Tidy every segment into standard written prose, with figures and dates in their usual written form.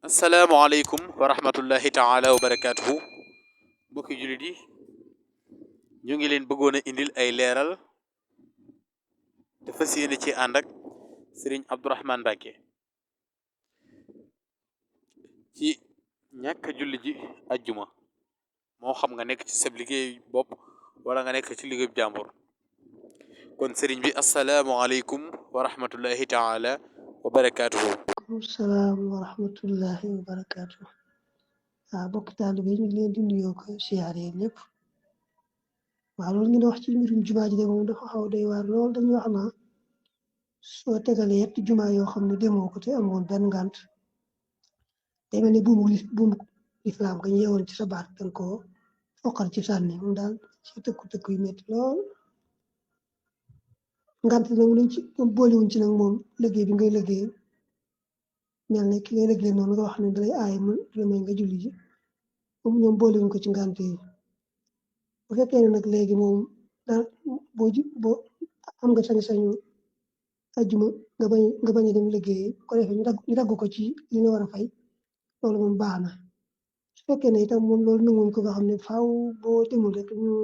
asalaamaaleykum wa rahmatullahi taala wa barakaatuhu mbokki jullit yi ñu ngi leen bëggoon a indil ay leeral te fas yéene ci ànd ak sëriñ Abdourahmane Mbacke ci ñàkk julli ji ajjuma moo xam nga nekk ci sab liggéey bopp wala nga nekk ci liggéey jàmbur kon sëriñ bi asalaamaaleykum wa rahmatullahi taala wa barakaatuhu. Salaam wa rahmatullahi wa barakaatu. Bokk taalibe yi ñu ngi leen di nuyoo ko siyaare ñëpp. Loolu ngeen wax ci mbirum jumaa ji de moom dafa xaw doy waar lool. Dañuy wax naa soo tegalee yetti jumaa yoo xam ne demoo ko te amoon benn ngànt day mel ne buumu lislaam nga ñëwoon ci sa baat dañ koo foqal ci sànni moom daal ci tëkku yu métti lool. ngànt nag lañ ci boolewuñ ci nag moom liggéey bi ngay liggéey mel ne ki ngay liggéey noonu nga wax ne dalay aay la may nga julli ji moom ñoom boolewuñ ko ci ngànt yi. Bu fekkee ne nag léegi moom daal boo am nga sañ-sañu ajjuma nga bañ a dem liggéey ko defee ñu dagg ko ci li nga war a fay loolu moom baax na. Su fekkee ne itam moom loolu nanguwuñ ko nga xam ne faaw boo demul rek ñu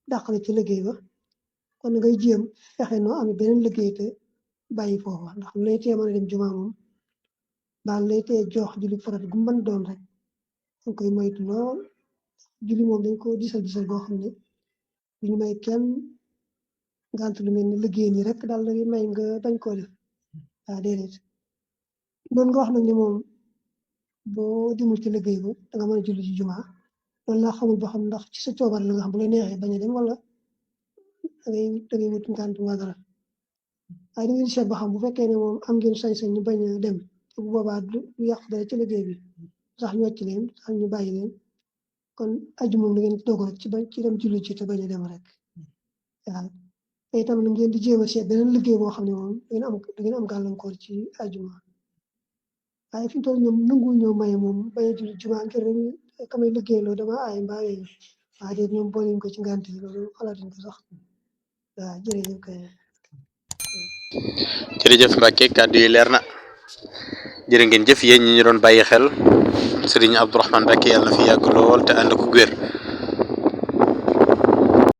dàqale ci liggéey ba kon ngay jéem fexe noo am beneen liggéey te bàyyi foofa ndax lu lay tee mën a dem jumaa moom baal lay tee jox julli farat gu mën doon rek dañ koy moytu lool. julli moom dañ ko disal boo xam ne duñu may kenn ngànt lu mel ni liggéey nii rek daal lay may nga bañ koo def déedéet loolu nga wax nag ne moom boo demul ci liggéey ba danga mën a julli ci jumaa loolu laa xamul ba xam ndax ci sa coobar la nga xam bu la neexee bañ a dem wala dangay wut ngànt waa dara waaye dangeen seet ba xam bu fekkee ne moom am ngeen sañ-sañ ñu bañ a dem te bu boobaa du yàq dara ci liggéey bi sax ñu wàcc leen sax ñu bàyyi leen kon aju moom da ngeen doog rek ci dem julli ci te bañ a dem rek waaw te itam na ngeen di jéem a seet beneen liggéey boo xam ne moom da ngeen am gàllankoor ci ajuma waaye fi mu toll ñoom nangu ñoo maye moom bañ a julli juma ngir rek kamay liggéey loolu dama aay mbaa yooyu waaye déet ñoom booleñ ko ci ngànt yi loolu xalaatuñ ko sax waaw jërëjëf kay. jërëjëf Mbacke kàddu yi leer na jërë ngeen jëf yéen ñi ñu doon bàyyi xel sëriñ Abdourahmane Mbacke yàlla na fi yàgg lool te ànd ko wér